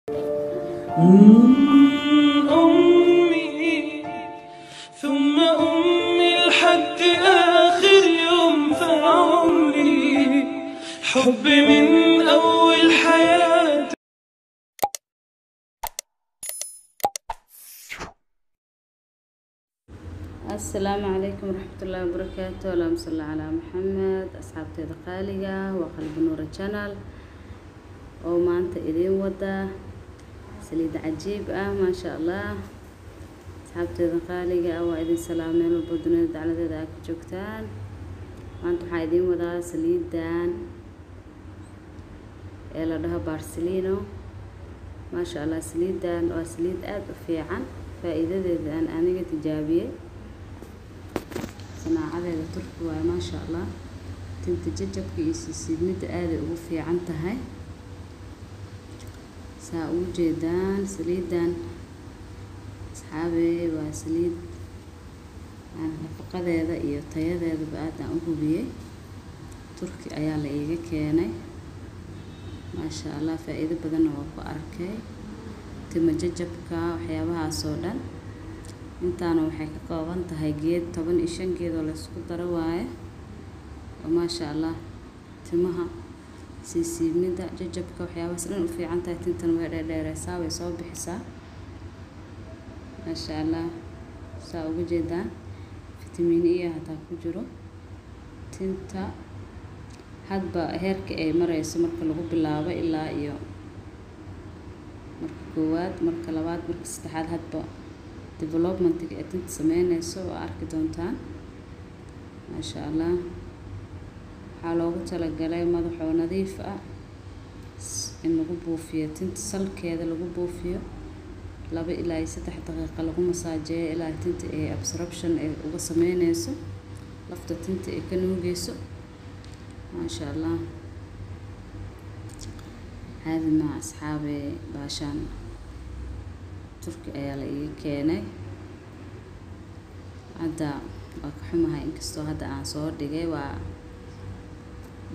أمي ثم أمي لحد آخر يوم في عمري، حبي من أول حياتي. Asalaamu calaykum waraxmatullaahi wabarakaatu. Allahuma salli calaa Maxamed. Asxaabteeda qaaliga, waa Qalbi Nuura Channel oo maanta idiin wada saliid cajiib ah, maasha Allah. Asxaabteeda qaaliga ah, waa idin salaam meel walbo dunida dacladeeda aad ka joogtaan. Maanta waxaa idiin wadaa saliidan ee la dhaho Barcelino, maasha Allah. Saliidan waa saliid aada u fiican, faa-iidadeeda aan aniga tijaabiyey. Sanaacadeeda Turki waaye, maasha Allah. Tinta jajabka iyo siisiidmidda aaday ugu fiican tahay. Saa ugu jeedaan saliidan, asxaabey, waa saliid aan nafaqadeeda iyo tayadeedaba aad aan u hubiyey. Turki ayaa la iiga keenay, maasha Allah. Faa-iido badanna waa ku arkay, tima jajabka, waxyaabahaas oo dhan. Intaana waxay ka kooban tahay geed 15 geed oo laysku daro waaye oo, maasha Allah, timaha siisiibmida, jajabka, waxyaabahaas dhan u fiican tahay. Tintan way dheerdheereysaa, way soo bixisaa, maasha Allah. Saa uga jeedaan, fitamiin E hataa ku jiro. Tinta hadba heerka ay mareyso marka lagu bilaabo ilaa iyo marka koowaad, marka labaad, marka saddexaad, hadba developmentiga ee tinta sameyneyso waa arki doontaan, maasha Allah. Waxaa loogu talagalay madaxoo nadiif ah in lagu buufiyo, tinta salkeeda lagu buufiyo, 2 ilaa iyo 3 daqiiqa lagu masaajeeyo ilaa tinta ay absorption ay uga sameyneyso, lafta tinta ay ka nuugeyso, maasha Allah. Caadi maa, asxaabe. Baashaan Turki ayaa la iiga keenay. Hadda waa ka xumahay, inkastoo hadda aan soo dhigay, waa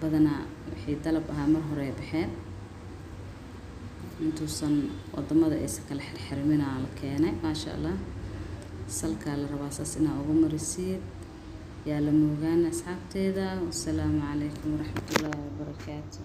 badanaa wixii dalab ahaa mar hore ay baxeen. Intuusan wadamada aysan kala xirxirminaa la keenay, maasha Allah. Salkaa la rabaa saas inaa uga marisiid. Yaa la moogaan, asxaabteeda. Wasalaamu calaykum waraxmatullaahi wabarakaatu.